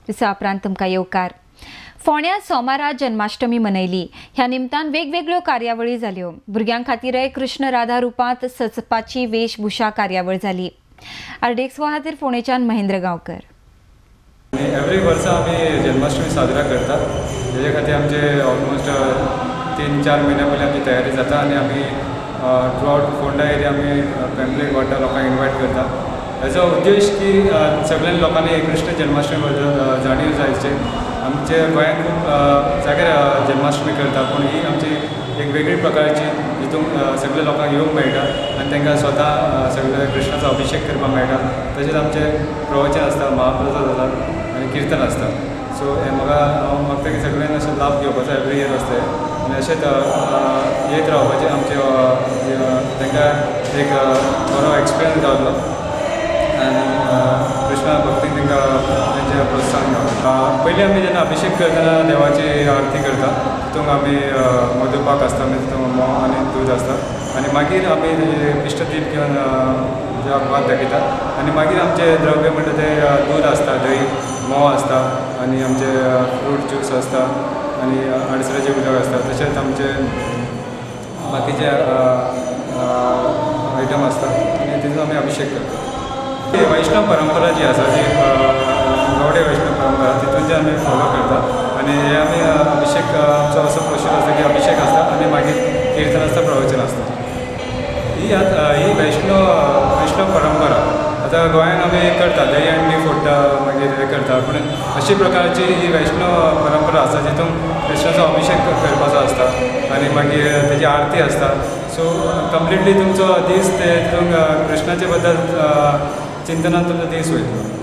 दिसा उपरांत तुमकां येवकार. फोंड्या सोमारा जन्माष्टमी मनयली. ह्या निमतान वेगवेगळ्यो कार्यावळी जाल्यो. भुरग्यां खातीरय कृष्ण राधा रूपांत सजपाची वेशभूषा कार्यावळ जाली. आरडीएक्स खातीर फोंडेच्यान महेंद्र गांवकर. एवरी वर्सा आमी जन्माष्टमी साजरा करतात. तेजे खातीर आमचे ऑलमोस्ट 3-4 म्हयन्या पयलीं आमची तयारी जाता आनी आमी थ्रू आवट फोंडा एरिया आमी पॅम्पलेट वांट्टा, लोकांक इनवायट करता. हेजो उद्देश की सगळ्या लोकांनी कृष्ण जन्माष्टमी बद्दल जाणीव जायची. आमचे गोंयांत खूब जाग्यार जन्माष्टमी करता, पूण ही आमची एक वेगळी प्रकारची जितून सगळ्या लोकांक येवंक मेळटा आनी तांकां स्वता सगळे कृष्णाचो अभिशेक करपाक मेळटा. तशेंच आमचे प्रवचन आसता, महाप्रसाद आसता आनी किर्तन आसता. सो हें म्हाका हांव मागता की सगळ्यांनी अशें लाभ घेवपाचो एवरी इयर आसता आनी अशेंच येत रावपाचें. आमचें तांकां एक बरो एक्सपिरियन्स जातलो आनी कृष्णा भक्तीक तांकां तेंचें प्रोत्साहन गावता. पयलीं आमी जेन्ना अभिशेक करतना देवाची आरती करता, तितूंत आमी मधुपाक आसता, मागीर तितूंत म्होंव आनी दूद आसता आनी मागीर आमी इश्टदीप घेवन देवाक भात दाखयता आनी मागीर आमचें द्रव्य म्हणटा तें दूद आसता, दही, म्होंव आसता आनी आमचे फ्रूट ज्यूस आसता आनी आडसराचें उदक आसता. तशेंच आमचे बाकीचे आयटम आसता आनी तितून आमी अभिशेक करता. वैष्णव परंपरा जी आसा, जी गौडे वैष्णव परंपरा, तितून जे आमी फॉलो करता आनी हे आमी अभिशेक आमचो असो प्रोसेस आसता की अभिशेक आसता आनी मागीर किर्तन आसता, प्रवचन आसता. ही आतां ही वैष्णव परंपरा आतां गोंयांत आमी करता, दही हंडी फोडटा, मागीर हें करता, पूण अशी प्रकारची ही वैष्णव परंपरा आसा जितून कृष्णाचो अभिशेक करपाचो आसता आनी मागीर तेजी आरती आसता. सो कंप्लिटली तुमचो दीस ते तितून कृष्णाचे बद्दल चिंतनान तुमचो दीस वयतलो.